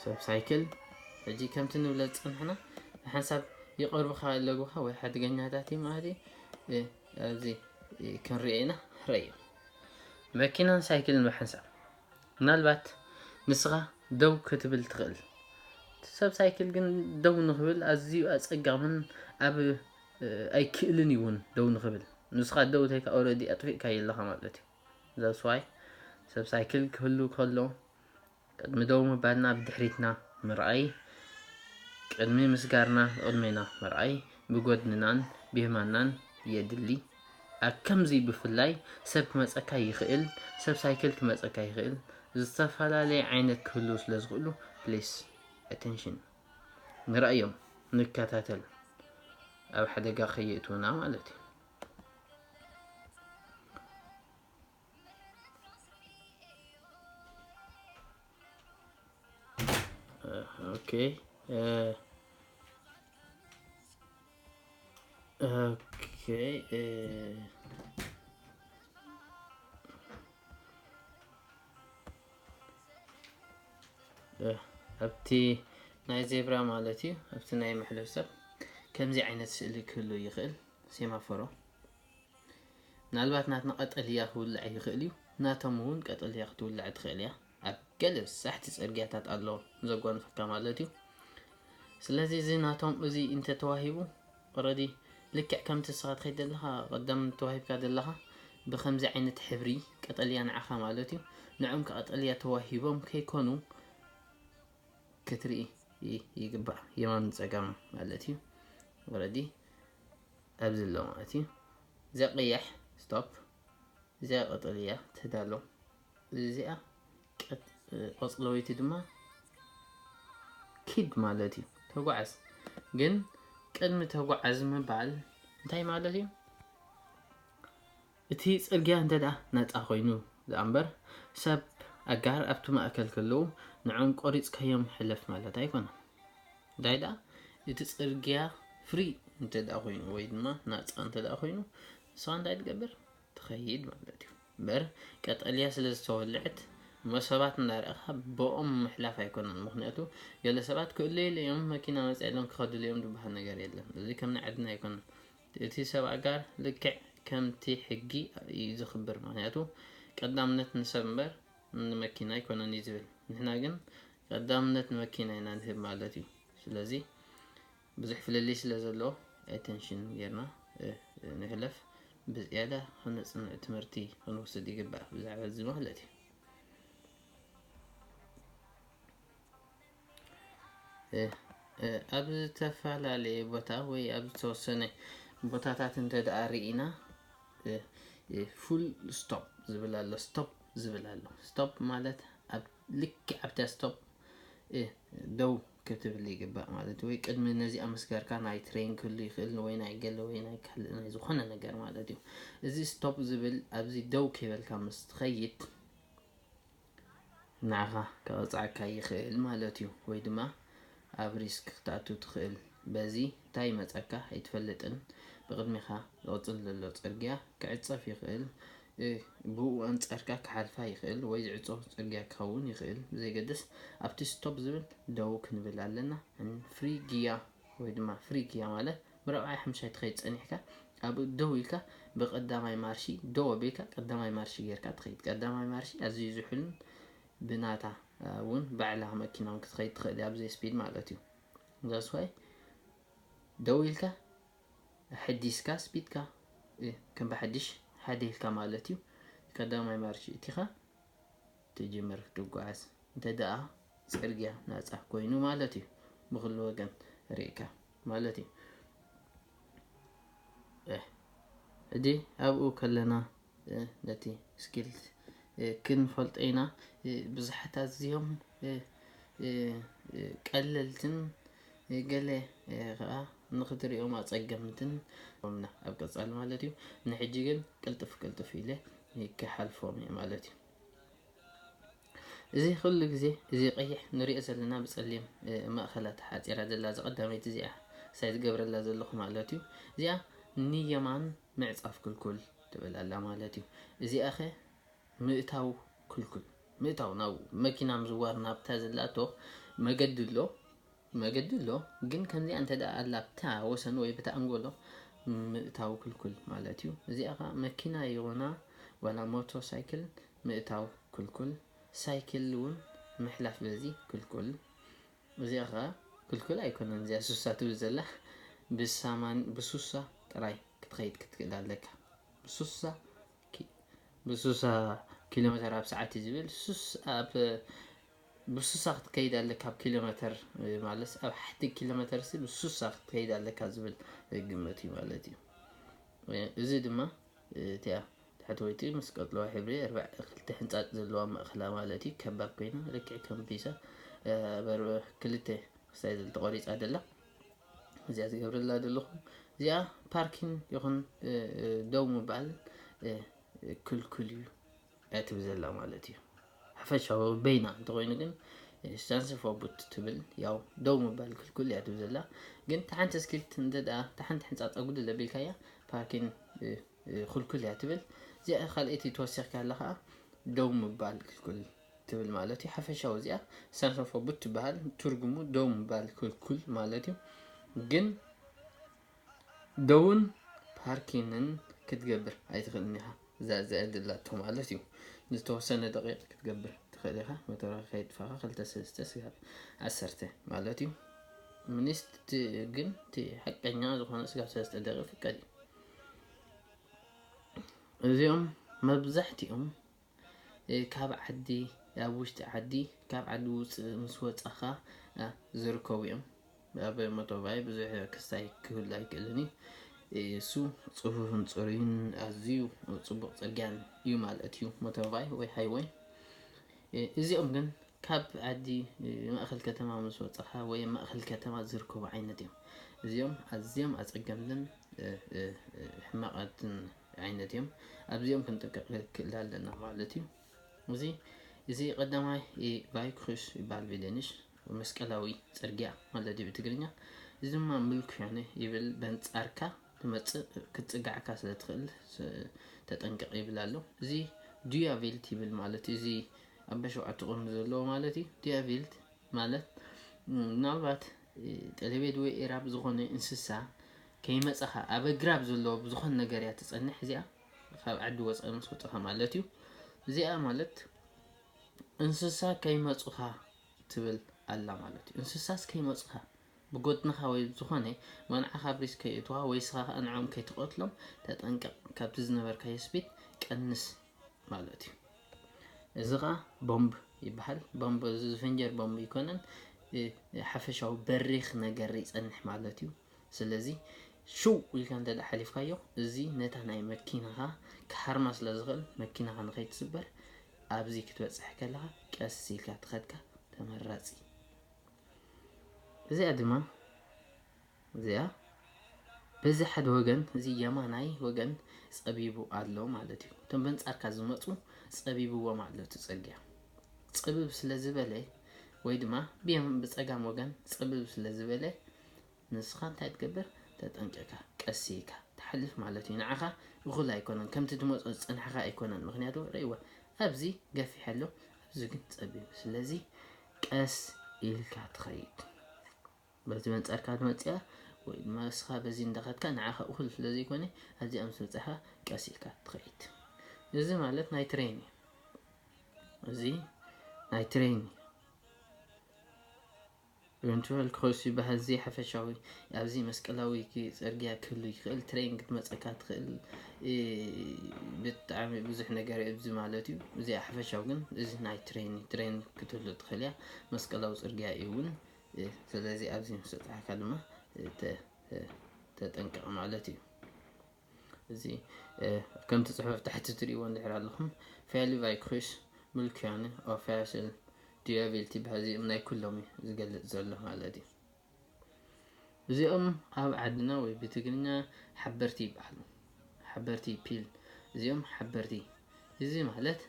ሰብ ሳይክል ሕጂ ከምቲ ንብለ ዝጸናሕና፣ ብሓንሳብ ይቐርቡኻ ኣለጉኻ ወይ ሓደገኛታት እዩ ማለት እዩ። እ፣ ኣብዚ፣ እ፣ ክንሪኦ ኢና፣ ረእዮ። መኪናን ሳይክልን ብሓንሳብ። ምናልባት ንስኻ ደው ክትብል ትኽእል። ሰብ ሳይክል ግን ደው ንኽብል ኣዝዩ ኣጸጋምን ኣብ፣ እ፣ ኣይክእልን እዩ እውን ደው ንኽብል። ንስኻ ደው እንተይልካ ኦልሬዲ ኣጥፊእካዮ ኣለኻ ማለት እዩ። That's why ሰብ ሳይክል ክህሉ ከሎ ቅድሚ ደው ምባልና ብድሕሪትና ምርኣይ፣ ቅድሚ ምስጋርና ብቕድሜና ምርኣይ፣ ብጎድንናን ብየማንናን የድሊ። ኣብ ከምዚ ብፍላይ ሰብ ክመጸካ ይኽእል፣ ሰብ ሳይክል ክመጸካ ይኽእል፣ ዝተፈላለየ ዓይነት ክህልዉ ስለ ዝኽእሉ፣ ፕሊስ ኣቴንሽን ንርኣዮም፣ ንከታተል፣ ኣብ ሓደጋ ከየእትውና ማለት እዩ። ኦኬ፣ ኦኬ፣ ኣብቲ ናይ ዜብራ ማለት እዩ፣ ኣብቲ ናይ መሕለፍ ሰብ ከምዚ ዓይነት ስእሊ ክህሉ ይኽእል። ሴማፎሮ ምናልባት ናትና ቀጠልያ ክውላዕ ይኽእል እዩ፣ ናቶም እውን ቀጠልያ ክትውላዕ ትኽእል እያ። ኣብ ገለ ሳሕቲ ጽርግያታት ኣሎ ዘጓንፈካ ማለት እዩ። ስለዚ እዚ ናቶም እዚ እንተተዋሂቡ፣ ኦረዲ ልክዕ ከምቲ ንስኻ ትኸይድ ዘለኻ፣ ቀዳም ተዋሂብካ ዘለኻ ብኸምዚ ዓይነት ሕብሪ ቀጠልያ ንዓኻ ማለት እዩ። ንዕም ቀጠልያ ተዋሂቦም ከይኮኑ ክትርኢ ይ-፣ ይግባእ። የማን ጸጋም ማለት እዩ። ኦረዲ ኣብዚ ኣሎ ማለት እዩ። እዚኣ ቀያሕ ስቶፕ፣ እዚኣ ቀጠልያ ትዳሎ፣ እዚኣ ቀጥ-፣ ቆጽለወይቲ ድማ ኪድ ማለት እዩ። ተጓዓዝ። ግን ቅድሚ ተጓዓዝ ምባል እንታይ ማለት እዩ? እቲ ጽርግያ እንተ ደኣ ናጻ ኮይኑ ደኣ እምበር፣ ሰብ ኣጋር ኣብቲ ማእከል ከለዉ ንዖም ቆሪጽካዮም ሕለፍ ማለት ኣይኮነን። እንታይ ደኣ እቲ ጽርግያ ፍሪ እንተ ደኣ ኮይኑ ወይ ድማ ናጻ እንተ ደኣ ኮይኑ፣ ንስኻ እንታይ ትገብር? ትኸይድ ማለት እዩ። እምበር ቀጠልያ ስለ ዝተወልዐት እሞ ሰባት እንዳረኣኻ ብኦም ምሕላፍ ኣይኮነን። ምኽንያቱ ገለ ሰባት ክእለዩሉ እዮም፣ መኪና መጺኣሎም ክኸዱሉ እዮም ዝበሃል ነገር የለን። እዚ ከም ናይ ዓድና ኣይኮነን። እቲ ሰብ ኣጋር ልክዕ ከምቲ ሕጊ እዩ ዝኽብር። ምኽንያቱ ቀዳምነት ንሰብ እምበር ንመኪና ኣይኮነን እዩ ዝብል። ንሕና ግን ቀዳምነት ንመኪና ኢና ንህብ ማለት እዩ። ስለዚ ብዙሕ ፍልልይ ስለ ዘሎ ኣቴንሽን ጌርና፣ እ፣ ንሕለፍ። ብዝያዳ ከነጽንዕ ትምህርቲ ክንወስድ ይግባእ ብዛዕባ እዚ ማለት እዩ። እ፣ እ፣ ኣብ ዝተፈላለየ ቦታ ወይ ኣብ ዝተወሰነ ቦታታት እንተ ደኣ ርኢና፣ እ፣ እ፣ ፉል ስቶፕ ዝብል ኣሎ፣ ስቶፕ ዝብል ኣሎ። ስቶፕ ማለት ኣብ ልክዕ ኣብታ ስቶፕ፣ እ፣ ደው ክትብል ይግባእ ማለት እዩ። ወይ ቅድሚ ነዚኣ ምስጋርካ ናይ ትሬን ክህሉ ይኽእል፣ ወይ ናይ ገለ፣ ወይ ናይ ካልእ፣ ናይ ዝኾነ ነገር ማለት እዩ። እዚ ስቶፕ ዝብል ኣብዚ ደው ከይበልካ ምስ ትኸይድ፣ ንዓኻ ከቕጽዓካ ይኽእል ማለት እዩ፣ ወይ ድማ ኣብ ሪስክ ክትኣቱ ትኽእል። በዚ እንታይ ይመጸካ ኣይትፈልጥን። ብቕድሜኻ ዝቕጽል ዘሎ ጽርግያ ክዕጸፍ ይኽእል፣ እ፣ ብኡ ኣንጻርካ ክሓልፋ ይኽእል፣ ወይ ዝዕጾ ጽርግያ ክኸውን ይኽእል። ብዘይገድስ ኣብቲ ስቶፕ ዝብል ደው ክንብል ኣለና። ፍሪ ጊያ ወይ ድማ ፍሪ ጊያ ማለት ብራብዓይ ሓምሻይ ትኸይድ ጸኒሕካ ኣብ ደው ኢልካ ብቀዳማይ ማርሺ ደው ኣቢልካ ቀዳማይ ማርሺ ጌርካ ትኸይድ። ቀዳማይ ማርሺ ኣዝዩ ዝሑልን ብናታ፣ እ፣ እውን ባዕላ መኪና እውን ክትኸይድ ትኽእል እያ ብዘይ ስፒድ ማለት እዩ። That's why ደው ኢልካ ኣሐዲስካ ስፒድካ፣ እ፣ ከም ብሓድሽ ሓዲልካ ማለት እዩ። ቀዳማይ ማርሽ እቲኻ ትጅምር ክትጓዓዝ፣ እንተ ደኣ ጽርግያ ናጻ ኮይኑ ማለት እዩ። ብኹሉ ወገን ርኢካ ማለት እዩ። ሕጂ ኣብኡ ከለና ነቲ ስኪል ክንፈልጦ ኢና። ብዙሓት ኣዝዮም ቀለልትን ገለ ከዓ ንክትሪኦም ኣፀገምትን ና ኣብ ቀፃሊ ማለት እዩ። ንሕጂ ግን ቅልጥፍ ቅልጥፍ ኢለ ክሓልፎም እየ ማለት እዩ። እዚ ኩሉ ግዜ እዚ ቀይሕ ንሪኦ ዘለና ብፀሊም ማእኸላ ተሓፂራ ዘላ እዛ ቀዳመይቲ እዚኣ ሳይ ዝገብረላ ዘለኹ ማለት እዩ። እዚኣ ንየማን ምዕፃፍ ክልኩል ትብል ኣላ ማለት እዩ። እዚኣ ኸ ምእታው ክልኩል፣ ምእታው ናብ መኪና ምዝዋር ናብታ ዘላቶ መገዲ ኣሎ፣ መገዲ ኣሎ። ግን ከምዚኣ እንተ ደኣ ኣላ ብታ ወሰን ወይ ብታ ኣንጎሎ ምእታው ክልኩል ማለት እዩ። እዚኣ ኸዓ መኪና ይኹና ዋላ ሞቶር ሳይክል ምእታው ክልኩል፣ ሳይክል እውን ምሕላፍ በዚ ክልኩል። እዚኣ ኸዓ ክልኩል ኣይኮነን። እዚኣ ሱሳ ትብል ዘላ ብሳማን ብሱሳ ጥራይ ክትኸይድ ክትክእል ኣለካ። ብሱሳ ኪ- ብሱሳ ኪሎ ሜትር ኣብ ሰዓት እዩ ዝብል። ሱስ ኣብ ብሱሳ ክትከይድ ኣለካ ኣብ ኪሎ ሜትር ማለት ኣብ ሓንቲ ኪሎ ሜትር ሲ ብሱሳ ክትከይድ ኣለካ ዝብል ግምት እዩ ማለት እዩ። እዚ ድማ እቲኣ ታሕተወይቲ ምስ ቀጥለዋ ሕብሪ ኣርባዕ ክልተ ሕንጻጽ ዘለዋ ማእኸላ ማለት እዩ። ከባብ ኮይና ልክዕ ከም ፒሳ ኣብ ኣርባ ክልተ ስታይል ተቆሪጻ ደላ። እዚኣ ዝገብረላ ዘለኹ እዚኣ ፓርኪን ይኹን ደው ምባል ክልኩል እዩ እያ ትብል ዘላ ማለት እዩ። ሓፈሻዊ በይና እንተኾይኑ ግን ቻንስ ፎር ቡት ትብል ያው ደው ምባል ክልኩል እያ ትብል ዘላ። ግን ተሓንቲ ስኪልት እንተ ደኣ ተሓንቲ ሕንጻጽ ኣጉድል ኣቢልካያ ፓርኪን ክልኩል እያ ትብል። እዚኣ ካልኣይቲ ተወሲኽካ ኣላ ከዓ ደው ምባል ክልኩል ትብል ማለት እዩ። ሓፈሻዊ እዚኣ ቻንስ ፎር ቡት ትበሃል። ትርጉሙ ደው ምባል ክልኩል ማለት እዩ። ግን ደውን ፓርኪንን ክትገብር ኣይትኽእልን ኢኻ። እዛ እዚኣ ዘላቶ ማለት እዩ። ንዝተወሰነ ደቂቕ ክትገብር ትኽእል ኢኻ። ሞተርካ ከይጥፋኻ ክልተ ሰለስተ ስጋብ ዓሰርተ ማለት እዩ። ሚኒስት ግን እቲ ሓቀኛ ዝኾነ ስጋብ ሰለስተ ደቂቕ ይፍቀድ እዩ። እዚኦም መብዛሕትኦም ካብ ዓዲ ኣብ ውሽጢ ዓዲ ካብ ዓዲ ውፅእ ምስ ወፃኻ ዝርከቡ እዮም። ኣብ ሞቶባይ ብዙሕ ክስታይ ክህሉ ኣይክእልን እዩ። እሱ ፅፉፍን ፅሩይን ኣዝዩ ፅቡቕ ፅርግያን እዩ ማለት እዩ ሞቶባይ ወይ ሃይወይ። እዚኦም ግን ካብ ዓዲ ማእኸል ከተማ ምስ ወፃኻ ወይ ማእኸል ከተማ ዝርከቡ ዓይነት እዮም። እዚኦም ኣዝዮም ኣፀገምትን ሕማቓትን ዓይነት እዮም። ኣብዚኦም ክንጥንቀቕ ክእል ኣለና ማለት እዩ። እዚ እዚ ቀዳማይ ቫይክሩስ ይበሃል ብደኒሽ፣ መስቀላዊ ፅርግያ ማለት እዩ ብትግርኛ። እዚ ድማ ምልኩ ይብል በንፃርካ ትመፅእ ክትፅጋዕካ ስለ ትኽእል ተጠንቀቕ ይብል ኣሎ። እዚ ዱያቪልት ይብል ማለት እዚ ኣብ ሸውዓተ ቁርኒ ዘለዎ ማለት እዩ። ዱያቪልት ማለት ምናልባት ጠለቤት ወይ ኤራብ ዝኾነ እንስሳ ከይመፀኻ ኣብ ኣግራብ ዘሎ ብዝኾነ ነገር እያ ትፀንሕ እዚኣ። ካብ ዓዲ ወፃኢ ምስ ወፅኻ ማለት እዩ። እዚኣ ማለት እንስሳ ከይመፁኻ ትብል ኣላ ማለት እዩ። እንስሳስ ከይመፁኻ ብጎድንኻ ወይ ዝኾነ መንዓኻ ኣብ ሪስክ ከይእትዋ ወይ ስኻ ከዓ ንዕኦም ከይትቐትሎም ተጠንቀቕ። ካብቲ ዝነበርካዮ ስፒድ ቀንስ ማለት እዩ። እዚ ከዓ ቦምብ ይበሃል። ቦምብ እዚ ዝፍንጀር ቦምብ ኣይኮነን። ሓፈሻዊ በሪኽ ነገር ይፀንሕ ማለት እዩ። ስለዚ ሽው ኢልካ እንተ ሓሊፍካዮ እዚ ነታ ናይ መኪናኻ ክሃርማ ስለ ዝኽእል መኪናኻ ንኸይትስበር ኣብዚ ክትበፅሕ ከለኻ ቀስ ኢልካ ትኸድካ ተመራፂ። እዚኣ ድማ እዚኣ በዚ ሓደ ወገን እዚ የማናይ ወገን ፀቢቡ ኣሎ ማለት እዩ። እቶም በንፃርካ ዝመፁ ፀቢብዎም ኣሎ እቲ ፅርግያ። ፅብብ ስለ ዝበለ ወይ ድማ ብየም ብፀጋም ወገን ፅብብ ስለ ዝበለ ንስኻ እንታይ ትገብር? ተጠንቂቕካ ቀስ ኢልካ ትሓልፍ ማለት እዩ። ንዓኻ እኹል ኣይኮነን፣ ከምቲ ትመፆ ዝፀናሕኻ ኣይኮነን። ምክንያቱ ርእይዎ ኣብዚ ገፊሕ ኣሎ፣ ኣብዚ ግን ፀቢብ። ስለዚ ቀስ ኢልካ ትኸይድ። በዚ መንፃርካ ትመፅያ ወይ ድማ እስኻ በዚ እንዳኸድካ ንዓኻ እኹል ስለ ዘይኮነ ኣብዚኣ ምስ በፃሕካ ቀስ ኢልካ ትኸይድ። እዚ ማለት ናይ ትሬን እዩ። እዚ ናይ ትሬን እዩ። ኢቨንቹዋል ክሮስ ይበሃል። እዚ ሓፈሻዊ ኣብዚ መስቀላዊ ክ- ጽርግያ ክህሉ ይኽእል። ትሬን ክትመጸካ ትኽእል። እ፣ ብጣዕሚ ብዙሕ ነገር እዩ ኣብዚ ማለት እዩ። እዚ ሓፈሻዊ ግን እዚ ናይ ትሬን እዩ። ትሬን ክትህሉ ትኽእል እያ። መስቀላዊ ጽርግያ እዩ እውን። እ፣ ስለዚ ኣብዚ ምስ በጻሕካ ድማ እ፣ ተ- ተ- ተጠንቀቕ ማለት እዩ። እዚ እ፣ ከምቲ ጽሑፍ ታሕቲ ትርእይዎ እንድሕር ኣለኹም ፌሊቫይ ክሪስ ሙልኪያኒ ኦፌስል ዲያቪል ትበሃል። እዚኦም ናይ ኩሎም እዩ ዝገልጽ ዘሎ ማለት እዩ። እዚኦም ኣብ ዓድና ወይ ብትግርኛ ሓበርቲ ይበሃሉ። ሓበርቲ ፒል፣ እዚኦም ሓበርቲ። እዚ ማለት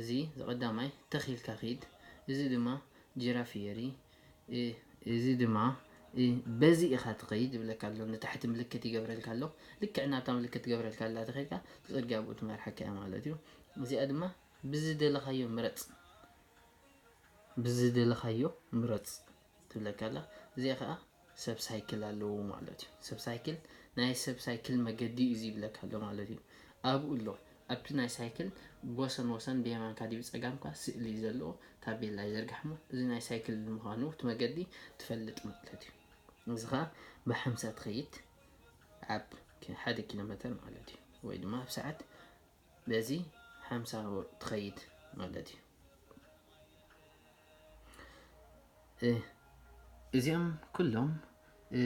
እዚ ዝቐዳማይ ተኺልካ ኺድ፣ እዚ ድማ ጅራፍ የሪ፣ እ፣ እዚ ድማ እ፣ በዚ ኢኻ ትኸይድ ይብለካ ኣሎ። ንታሕቲ ምልክት ይገብረልካ ኣሎ። ልክዕ ናብታ ምልክት ትገብረልካ ኣላ ተኸይድካ ጽርግያ ብኡ ትመርሓካ እያ ማለት እዩ። እዚኣ ድማ ብዝደለኻዮ ምረጽ፣ ብዝደለኻዮ ምረጽ ትብለካ ኣላ። እዚኣ ከዓ ሰብ ሳይክል ኣለዎ ማለት እዩ። ሰብ ሳይክል ናይ ሰብ ሳይክል መገዲ እዩ ይብለካ ኣሎ ማለት እዩ። ኣብኡ ኣሎ ኣብቲ ናይ ሳይክል ወሰን ወሰን ብየማንካ ድዩ ጸጋምካ ስእሊ ዘለዎ ታቤላ ይዘርጋሕ እሞ እዚ ናይ ሳይክል ምዃኑ እቲ መገዲ ትፈልጥ ማለት እዩ። እዚ ከዓ ብሓምሳ ትኸይድ ኣብ ሓደ ኪሎ ሜተር ማለት እዩ ወይ ድማ ኣብ ሰዓት በዚ ሓምሳ ትኸይድ ማለት እዩ። እ፣ እዚኦም ኩሎም እ፣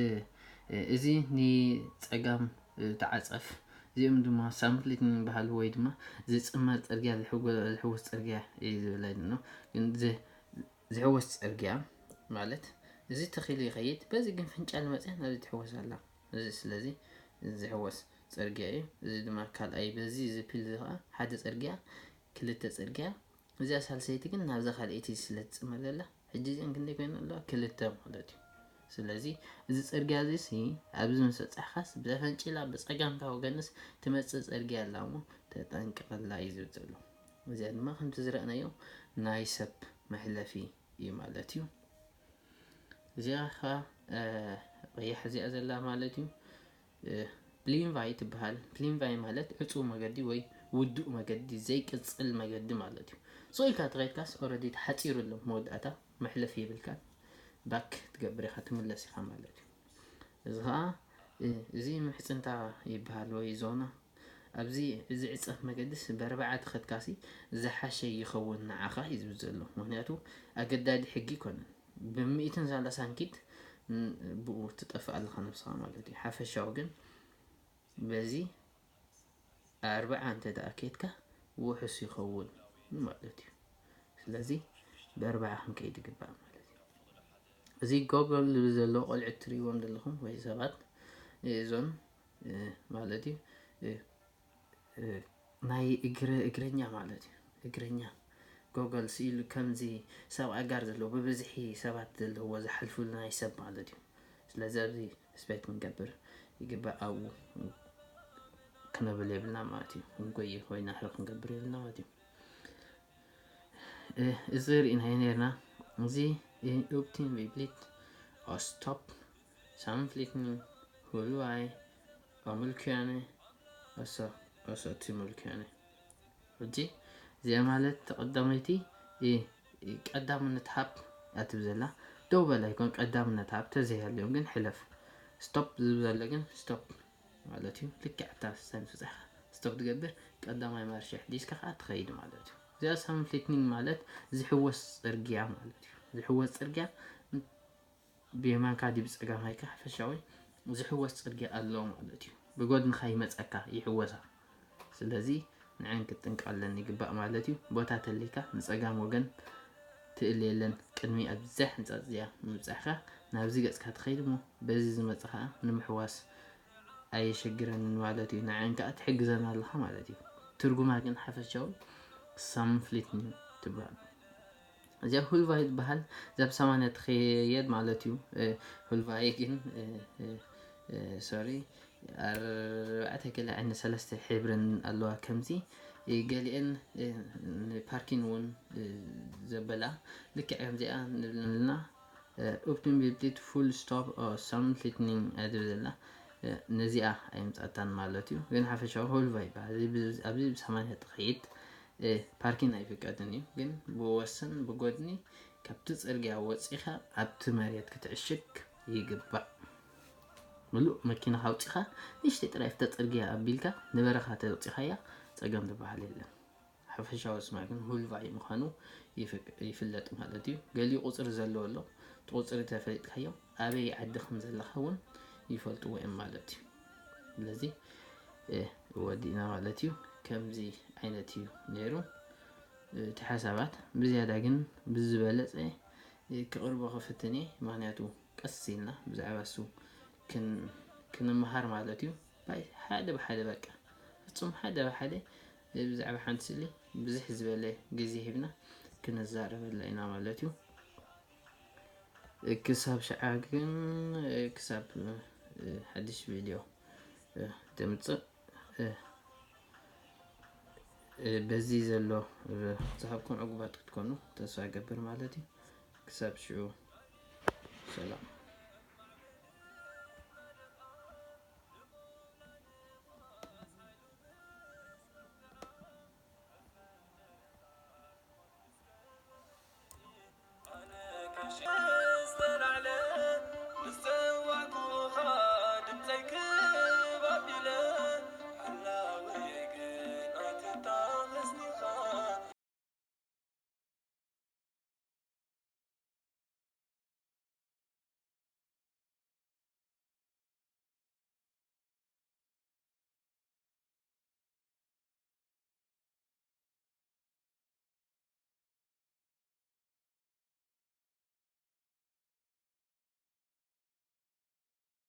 እ፣ እዚ ንጸጋም እ፣ ተዓጸፍ እዚኦም ድማ ሳምፕሊት ንበሃል ወይ ድማ ዝጽመር ጽርግያ ዝሕወ- ዝሕወስ ጽርግያ እዩ ዝብለኒ ነው ግን ዝ- ዝሕወስ ጽርግያ ማለት እዚ ተኺሉ ይኸይድ በዚ ግን ፍንጫል መጽያ ናብዚ ትሕወስ ኣላ እዚ ስለዚ ዝሕወስ ጽርግያ እዩ እዚ ድማ ካልኣይ በዚ ዝፒል እዚ ከዓ ሓደ ጽርግያ ክልተ ጽርግያ እዚኣ ሳልሰይቲ ግን ናብዛ ካልኣይቲ ስለ ትጽመር ዘላ ሕጂ እዚኣን ክንደይ ኮይነ ኣለዋ ክልተ ማለት እዩ ስለዚ እዚ ጽርግያ እዚ ሲ ኣብዚ ምስ በጻሕካስ ብተፈንጭላ ብጸጋምካ ወገንስ ትመጽእ ጽርግያ ኣላ እሞ ተጠንቀቐላ እዩ ዝብል ዘሎ እዚኣ ድማ ከምቲ ዝረእናዮ ናይ ሰብ መሕለፊ እዩ ማለት እዩ እዚኣ ኸ ቀያሕ እዚኣ ዘላ ማለት እዩ ፕሊንቫይ ትበሃል ፕሊንቫይ ማለት ዕፁው መገዲ ወይ ውዱእ መገዲ ዘይቅፅል መገዲ ማለት እዩ ሶ ኢልካ ተኸይድካስ ኦረዲ ተሓፂሩ ኣሎ መወዳእታ መሕለፍ የብልካን ባክ ትገብር ኢኻ ትምለስ ኢኻ ማለት እዩ እዚ ከዓ እዚ ምሕፅንታ ይበሃል ወይ ዞና ኣብዚ እዚ ዕፀፍ መገድስ በርባዓ ተኸድካሲ ዝሓሸ ይኸውን ንዓኻ እዩ ዝብል ዘሎ ምክንያቱ ኣገዳዲ ሕጊ ይኮነን ብምእትን ሳላሳን ኪድ ብኡ ትጠፍእ ኣለኻ ነብስኻ ማለት እዩ ሓፈሻዊ ግን በዚ ኣርብዓ እንተ ደኣ ኬድካ ውሑስ ይኸውን ማለት እዩ ስለዚ ብኣርብዓ ክንከይድ ይግባእ ማለት እዩ እዚ ጎጎል ዝብል ዘሎ ቆልዑት ትሪእዎም ዘለኹም ወይ ሰባት እዞም ማለት እዩ ናይ እግረ እግረኛ ማለት እዩ እግረኛ ጎጎል ስኢሉ ከምዚ ሰብ ኣጋር ዘለዎ ብብዝሒ ሰባት ዘለዎ ዝሓልፉሉ ናይ ሰብ ማለት እዩ ስለዚ ኣብዚ ስፔክት ክንገብር ይግባእ ኣብኡ ክነብል የብልና ማለት እዩ ክንጎይ ወይ ናሕሪ ክንገብር የብልና ማለት እዩ እዚ ርኢናዮ ነርና እዚ ኡፕቲን ቪብሊት ኦስቶፕ ሳምፍሊትኒ ሁሉዋይ ኦምልኩያነ ኦሶ ኦሶ ቲሙልኩያነ ሕጂ እዚኣ ማለት ተቐዳመይቲ ቀዳምነት ሃብ ኣትብ ዘላ ደው በል ኣይኮን ቀዳምነት ሃብ ተዘይሃልዮም ግን ሕለፍ ስቶፕ ዝብል ዘሎ ግን ስቶፕ ማለት እዩ ልክዕ እታ ሳይንስ ብፅሕኻ ስቶፕ ትገብር ቀዳማይ ማርሽ ሕዲስካ ከዓ ትኸይድ ማለት እዩ እዚኣ ሳምፍሊትኒንግ ማለት ዝሕወስ ፅርግያ ማለት እዩ ዝሕወስ ፅርግያ ብየማንካ ድዩ ብጸጋማይካ ሓፈሻዊ ዝሕወስ ጽርግያ ኣሎ ማለት እዩ። ብጎድንኻ ይመጸካ ይሕወሳ። ስለዚ ንዐን ክትጥንቀቐለን ይግባእ ማለት እዩ። ቦታ ተሊካ ንጸጋም ወገን ትእልየለን ቅድሚ ኣብዛ ሕንጻጽ እዚኣ ምብጻሕካ ናብዚ ገጽካ ትኸይድ እሞ በዚ ዝመጽእ ከኣ ንምሕዋስ ኣየሸግረንን ማለት እዩ። ንዐን ከኣ ትሕግዘን ኣለኻ ማለት እዩ። ትርጉማ ግን ሓፈሻዊ ሳምፍሊትኒ ትበሃል። እዚኣ ሁልቫይ ዝበሃል እዛ ብሰማንያ ትኸየድ ማለት እዩ። ሁልቫይ ግን ሶሪ ኣርባዕተ ገለ ዓይነት ሰለስተ ሕብርን ኣለዋ ከምዚ ገሊአን ንፓርኪን እውን ዘበላ ልክዕ ከምዚኣ ንብልና ኡፕቲን ቢብሊት ፉል ስቶፕ ሳምፍሊትኒንግ ዝብል ዘላ ነዚኣ ኣይምፃእታን ማለት እዩ ግን ሓፈሻዊ ሆልቫ ይበሃል ኣብዚ ብሰማንያ ትኸይድ ፓርኪን ኣይፍቀድን እዩ ግን ብወሰን ብጎድኒ ካብቲ ጽርግያ ወጺኻ ኣብቲ መሬት ክትዕሽግ ይግባእ። ምሉእ መኪናኻ ኣውጺኻ ንእሽተይ ጥራይ ኣብታ ጽርግያ ኣቢልካ ንበረኻ ተውጺኻያ ጸገም ዝበሃል የለን። ሓፈሻዊ ስማ ግን ሁልቫይ ምዃኑ ይፍቅ- ይፍለጥ ማለት እዩ። ገሊኡ ቁጽሪ ዘለዎ ኣሎ። እቲ ቁጽሪ ተፈሊጥካዮ ኣበይ ዓዲ ከም ዘለኻ እውን ይፈልጥዎ እዮም ማለት እዩ። ስለዚ እ፣ ወዲእና ማለት እዩ። ከምዚ ዓይነት እዩ ነይሩ እቲ ሓሳባት። ብዝያዳ ግን ብዝበለጸ ክቕርቦ ክፍትን እየ። ምኽንያቱ ቀስ ኢልና ብዛዕባ እሱ ክን- ክንመሃር ማለት እዩ። ባይ ሓደ ብሓደ በቃ ፍጹም ሓደ ብሓደ ብዛዕባ ሓንቲ ስእሊ ብዝሕ ዝበለ ግዜ ሂብና ክንዛረበላ ኢና ማለት እዩ። ክሳብ ሸዓ ግን ክሳብ ሓድሽ ቪድዮ ተምፅእ በዚ ዘሎ ዝሃብኩም ዕጉባት ክትኮኑ ተስፋ ገብር ማለት እዩ። ክሳብ ሽዑ ሰላም።